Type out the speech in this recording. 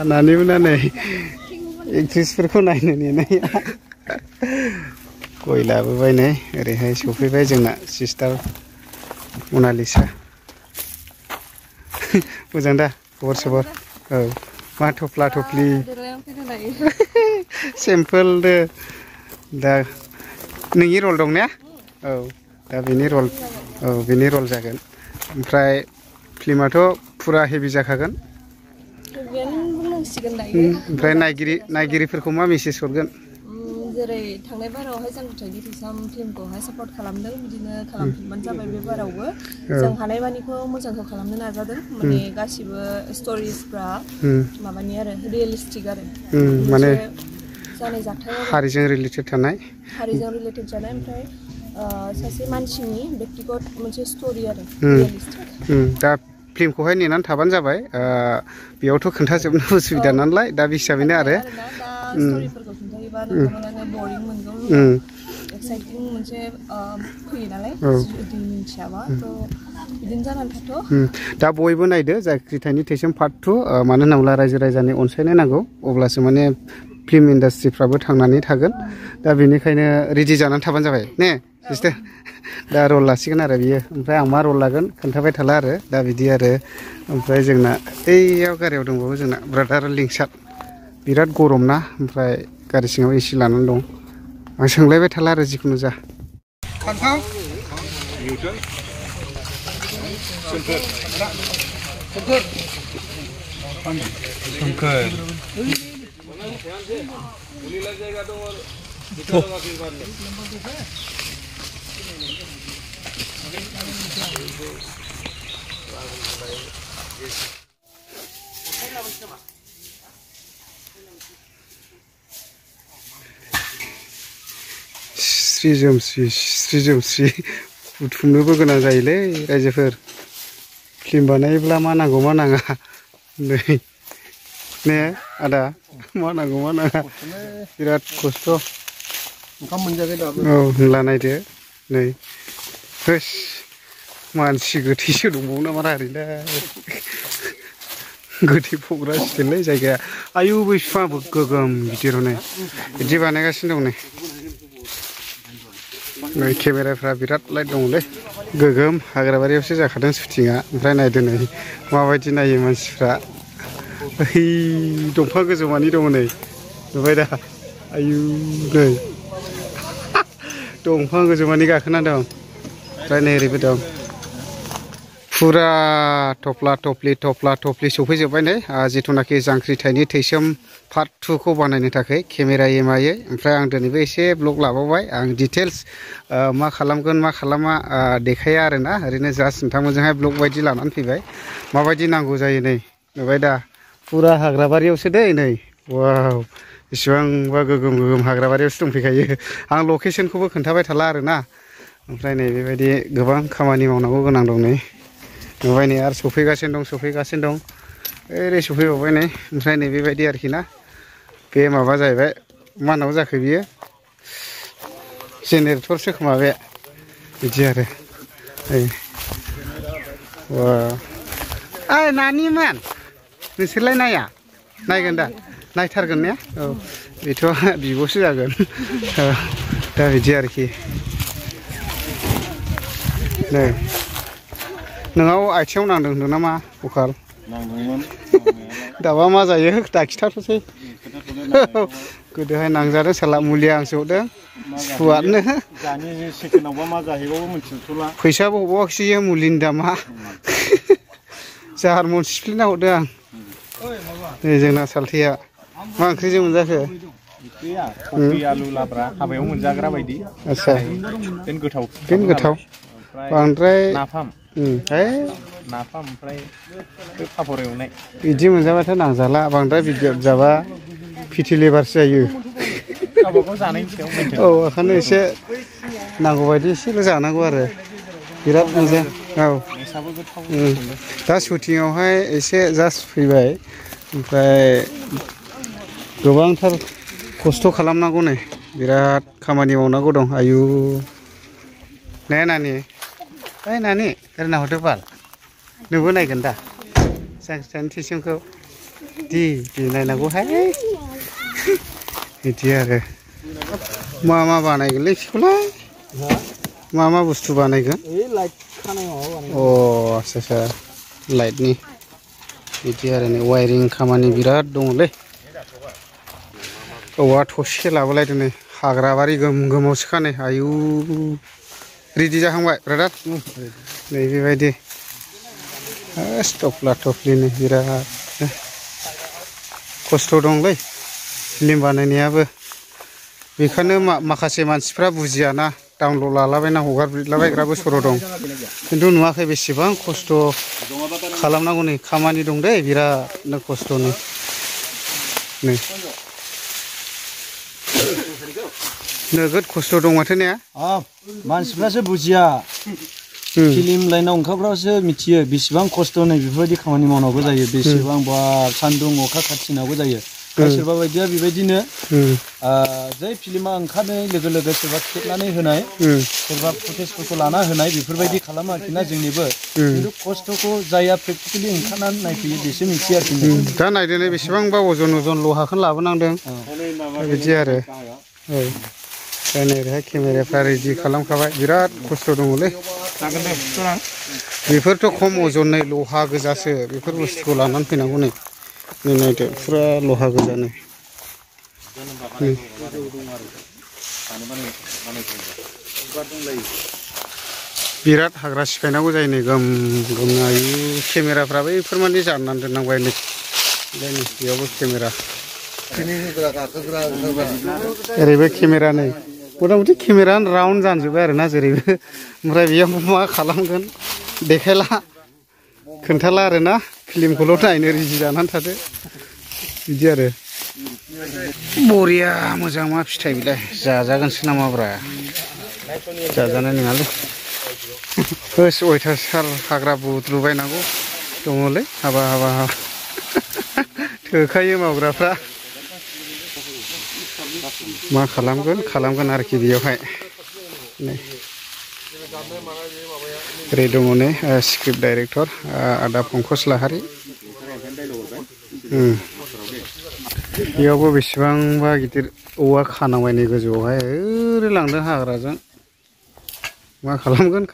नानीमोना नै एक्ट्रिसफोरखौ नायनो नेनाया गय लाबोबाय नै ओरैहाय सफैबाय जोंना सिस्टार मनालिसा मोजां दा खबर सबर औ मा थफ्ला थफ्लि सिम्पोल दे दा नोंनि रल दं ने औ दा बेनि रल जागोन ओमफ्राय फिल्माथ' फुरा हेभि जाखागोन ओमफ्राय नायगिरिफोरखौ मा मेसेज हरगोन जेरै थांनाय बारावहाय जांख्रिथायनि थैसाम फिल्मखौहाय सापर्ट खालामदों बिदिनो खालामफिनबानो जाबाय बे बारावबो जों हानायमानिखौ मोजांखौ खालामनो नाजादों माने गासिबो स्ट'रिसफ्रा माबानि आरो रियेलिस्टिक आरो माने जानाय जाथाय हारिजों रिलेटेड जानाय ओमफ्राय सासे मानसिनि व्यक्तिगत मोनसे स्ट'रि आरो रियेलिस्टिक दा फिल्मखौहाय नेनानै थाबानो जाबाय बेयावथ' खोन्थाजोबनो उसुबिदा नालाय दा बे हिसाबैनो आरो स्ट'रिफोरखौ खोन्थायोबा नोंथांमोनानो बरिं मोनगौ एक्साइटिं मोनसे फैयो नालाय जुदि मिन्थियाबा थ' बिदिनो जानानै थाथ' दा बयबो नायदो जांख्रिथायनि थैसाम पार्ट 2 मानो होनोब्ला रायजो राजानि अनसायनाय नांगौ अब्लासो माने फिल्म इन्डास्ट्रिफ्राबो थांनानै थागोन दा बेनिखायनो रेडि जानानै थाबानो जाबाय ने सिस्टार दा रल लासिगोन आरो बियो ओमफ्राय आं मा रल लागोन खोन्थाबाय थाला आरो दा बिदि आरो ओमफ्राय जोंना ओइयाव गारियाव दंबावो जोंना ब्रादार लिंसार बिराद गरम ना ओमफ्राय गारि सिङाव एसि लानानै दं आं सोंलायबाय थाला आरो जिखुनु जा फान्थाव श्री बुथुमनोबो गोनां जायोलै रायजोफोर फिल्म बानायोब्ला मा नांगौ मा नाङा नै ने आदा मा नांगौ मा नाङा बिराद खस्थ' ओंखाम मोनजायाखै दाबो औ होनला नायदो नै होस मानसि गोथैसो दंबावो नामा ओरैनो गोथै फग्रा सिटेलै जायगाया आयु बै बिफाङाबो गोगोम गिदिर नै बिदि बानायगासिनो दं नै केमेराफ्रा बिराद लाइट दङलै गोगोम हाग्राबारियावसो जाखादों शुटिंआ ओमफ्राय नायदो नै माबायदि नायो मानसिफ्रा ओइ दंफां गोजौमानि दङ नै नुबाय दा आयु नै दंफां गोजौमानि गाखोना दं ओमफ्राय नै ओरैबो दं फुरा थफ्ला थफ्लि सफैजोब्बाय नै जिथुनाखि जांख्रिथायनि थैसोम पार्ट 2 खौ बानायनो थाखाय केमेरा एमायै ओमफ्राय आं दिनैबो एसे ब्लग लाबावबाय आं डिटेल्स मा खालामगोन मा खालामा देखाया आरोना ओरैनो जास्ट नोंथांमोनजोंहाय ब्लग बायदि लानानै फैबाय माबायदि नांगौ जायो नै नुबाय दा फुरा हाग्राबारियावसो दै नै वाव बेसेबांबा गोगोम हाग्राबारियावसो दंफैखायो आं लकेसनखौबो खोन्थाबाय थाला आरोना ओमफ्राय नै बेबायदि गोबां खामानि मावनांगौ गोनां दं नै नुबाय नै आरो सफैगासिनो दं ओरै सफैबावबाय नै ओमफ्राय नै बेबायदि आरोखि ना बे माबा जाहैबाय मा होननांगौ जाखो बियो जेनेरेटरसो खोमा बे बिदि आरो ओइ नानिमोन नोंसोरलाय नाया नायगोन दा नायथारगोन ने औ बेथ' बिब'सो जागोन दा बिदि आरोखि नै नोंनाव आथिङाव नांदों होनदों नामा अखाल नांदोंमोन दाबा मा जायो दा खिथाथ'सै गोदोहाय नांजादों साला मुलिया आंसो हरदों सुवादनो दानि सेकेन्डआवबा मा जाहैबावो मिथिथ'ला फैसाबो हरबावाखिसै मुलिनि दामा जाहारमन सिफ्लेना हरदों आं नै जोंना सालथेया मा ओंख्रिजों मोनजाखो ओंख्रिया कबि आलु लाब्रा हाबायाव मोनजाग्रा बायदि आच्छा बेनो गोथाव बांद्राय नाफाम नाफाम ओमफ्राय पापर एवनाय बिदि मोनजाबाथ' नांजाला बांद्राय बिदि जाबा फिटि लिभारसो जायो गावबागाव जानायनि सायाव औ ओंखायनो एसे नांगौ बायदि एसेल' जानांगौ आरो बिराद मोजां औ दा शुटिंआवहाय एसे जास्ट फैबाय ओमफ्राय गोबांथार खस्थ' खालामनांगौ नै बिराद खामानि मावनांगौ दं आयु ने नानि ओइ नानि ओरैनो हरदो बाल नोंबो नायगोन दा जांख्रिथायनि थैसोमखौ दि नायनांगौहाय बिदि आरो मा मा बानायगोनलै बिखौलाय मा बुस्थु बानायगोन अ आच्छा लाइटनि बिदि आरो नै वायरिं खामानि बिराद दङलै औवा थसे लाबोलायदों नै हाग्राबारि गोम गोमावसो खानै आयु रेडि जाहांबाय ब्रादार नै बेबायदि टफ्ला टफ्लिनो बिराद खस्थ' दंलै फिल्म बानायनायाबो बेखायनो माखासे मानसिफ्रा बुजियाना डाउनलड लालाबायना हगारलाबायग्राबो सर' दं खिन्थु नुवाखै बेसेबां खस्थ' खालामनांगौ नै खामानि दं दै बिरादनो खस्थ'नो नै नोगोद खस्थ' दं माथो ने मानसिफ्रासो बुजिया फिल्म लाइनाव ओंखारग्रासो मिथियो बेसेबां खस्थ' नै बेफोरबायदि खामानि मावनांगौ जायो बेसेबां बा सान्दुं अखा खाथिनांगौ जायो सोरबा बायदिया बेबायदिनो जै फिल्मा ओंखारनाय लोगो लोगो सोरबा खेबनानै होनाय सोरबा फुटेजफोरखौ लाना होनाय बेफोरबायदि खालामो आरोखि ना जोंनिबो खिन्थु खस्थ'खौ जाया प्रेक्टिकेलि ओंखारनानै नायफैयो बेसो मिथियो आरोखि दा नायदो नै बेसेबांबा अजन लहाखौनो लाबोनांदों बिदि आरो औ दा नै ओरैहाय केमेराफ्रा रेडि खालामखाबाय बिराद खस्थ' दङलै बेफोरथ' खम अजननै लहा गोजासो बेफोर बुस्थुखौ लानानै फैनांगौ नै नायदो फुरा लहा गोजा नै बिराद हाग्रा सिफायनांगौ जायो नै गोम गोमनो आयु केमेराफ्राबो बेफोर माने जाननानै दोननांबाय नै बेयावबो केमेरा ओरैबो केमेरा नै मथा मथि केमेरा राउन्ड जानजोब्बाय आरोना जेरैबो ओमफ्राय बेयाव मा खालामगोन देखायला खोन्थाला आरोना फिल्मखौल' नायनो रेडि जानानै थादो बिदि आरो बरिया मोजां मा फिथाइ बिलाय जाजागोनसो नामाब्रा जाजानाय नङालै होस अयथासार हाग्रा बुद्रुबायनांगौ दङलै हाबा थोखायो मावग्राफ्रा मा खालामगोन आरोखि बेयावहाय ओरै दङ नै स्क्रिप्ट डाइरेक्टर आदा पंकज लाहारि बेयावबो बेसेबांबा गिदिर औवा खानांबाय नै गोजौआवहाय ओरै लांदों हाग्राजों मा खालामगोन